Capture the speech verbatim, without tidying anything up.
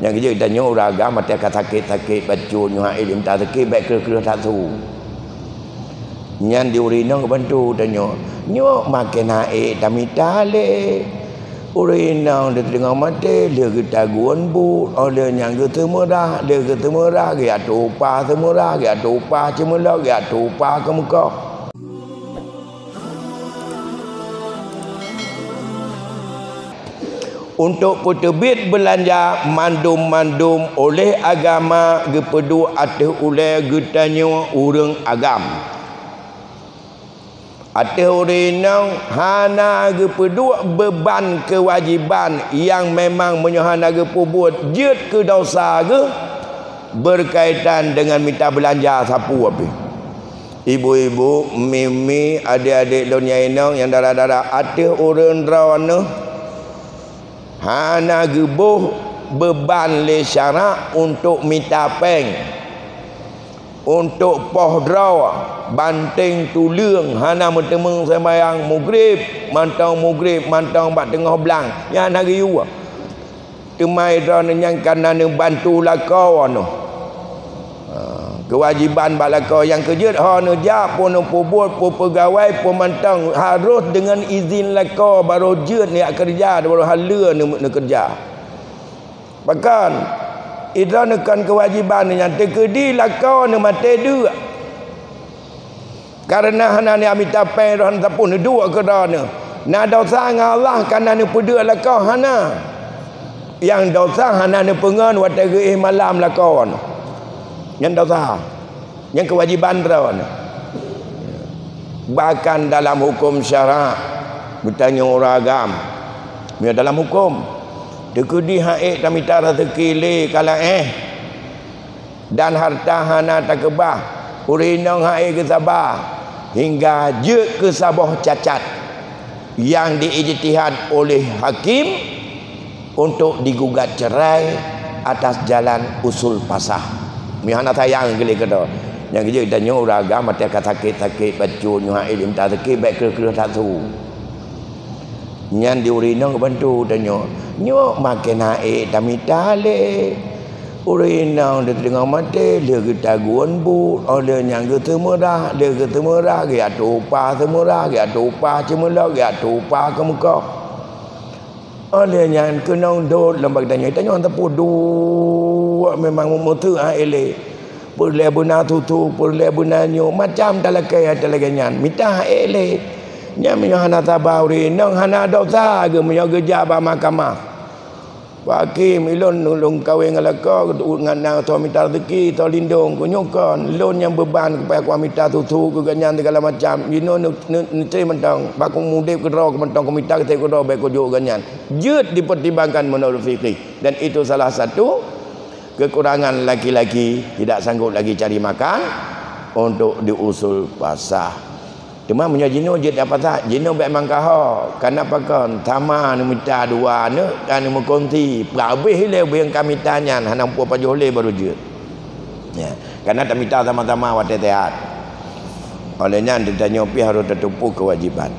Nyang keujeuet tanyoe ureueng agam watèe ka sakét-sakét bacut nyoe hana ilèe mita sakét, bèk kreueh-kreueh that su. Nyan di ureueng inong geubantu tanyoe. Nyoe maken hana ék tamita lé. Ureueng inong di teungoh maté lheueh geutagun buet, óh lheueh nyan geuseumeurah, lheueh geuseumeurah geujak tupa seumeurah, geujak tupa ceumeulok, geujak tupa keumeukoh. Untuk peuteubiet beulanja mandum-mandum oleh agama geupeuduek ateueh ulèe geutanyoe ureueng agam. Ateueh ureueng inong hana geupeuduek beuban keuwajéban nyang memang meunyoe hana geupeubuet jeuet keu desya geuh beurkaitan deungon mita beulanja sapeue pih. Ibu-ibu, mi-mi, adék-adék lôn nyang inong, nyang dara-dara, ateueh ureueng droeneuh hana geuboh beuban lé syarak untuk mita péng, untuk poh droe, banteng tuleueng, hana meuteumeung seumayang mugrib, mantong mugrib, mantong bak teungoh blang, nyan hana geuyue. Teuma droeneuh nyan ka na neubantu lakoe neuh. Ha, keuwajéban bak lakoe nyang keujeuet ho neujak, peue neupeubuet, peue peugawai, peue mantong harôh deungon izin lakoe barô jeuet neujak keureuja, barô haleue neu-, neukeureuja. Pakon, droeneuh kon keuwajéban nyan teukeudi lakoe neuh maté deuk. Kareuna hana neujak mita péng roh sapeue neuduek keu droeneuh. Na desya ngon Allah ka na neupeudeuek lakoe hana. Nyang desya hana neupeungon watèe geuéh malam lakoe neuh. Nyan desya. Nyan keuwajéban droeneuh. Bahkan dalam huköm syarak, geutanyoe ureueng agam, meunyoe dalam huköm, teukeudi hana ék tamita raseuki lé ka laén, dan hareuta hana takeubah, ureueng inong hana ék geusaba, hingga jeuet keu saboh cacat nyang diijtihad oleh hakim untuk digugat cerai atas jalan usul pasah. Meunyoe hana sayang keu lé keudroe, nyang keujeuet tanyoe ureueng agam watèe ka sakét-sakét bacut nyoe hana ilèe mita sakét, bèk kreueh-kreueh that su. Nyan di ureueng inong geubantu tanyoe. Nyoe maken hana ék tamita lé. Ureueng inong di teungoh maté lheueh geutagun buet, óh lheueh nyan geuseumeurah, lheueh geuseumeurah geujak tupa seumeurah, geujak tupa ceumeulok, geujak tupa keumeukoh. Óh lheueh nyan keunong dot lom bak tanyoe. Tanyoe tapeuduek memang meuteuek hana ék lé. Peureulèe beuna susu, peureulèe beuna nyoe, macam talakèe talakèe nyan. Mita hana ék lé. Nyan meunyoe hana saba ureueng inong, hana desya geuh meunyoe geujak bak mahkamah. Pak Hakim, ilôn lôn kawén ngon lakoe, ngon na soe mita raseuki, soe lindong, keu nyoe kon, lôn nyang beuban keu payah kuah mita susu keu gobnyan sigala macam. Jinoe neu-, neu-, neutrép mantong, bak keu udép keudroe mantong, keu mita keudroe bèk kujok gobnyan. Jeuet dipertimbangkan menurut fikih. Dan itu salah satu kekurangan laki-laki tidak sanggup lagi cari makan untuk diusul pasah. Teuma meunyoe jinoe jeuet di pasah, jinoe bèk mangkaho. Kana pakon, sama neumita dua aneuk, ka neumeukunti. Peurabéh ilèe ubé nyang ka mita nyan, hana muphom pajoh lé barô jeuet. Ya, kana tamita sama-sama watèe seuhat. Óh lheueh nyan, tanyoe pih harôh tateupeue keuwajéban.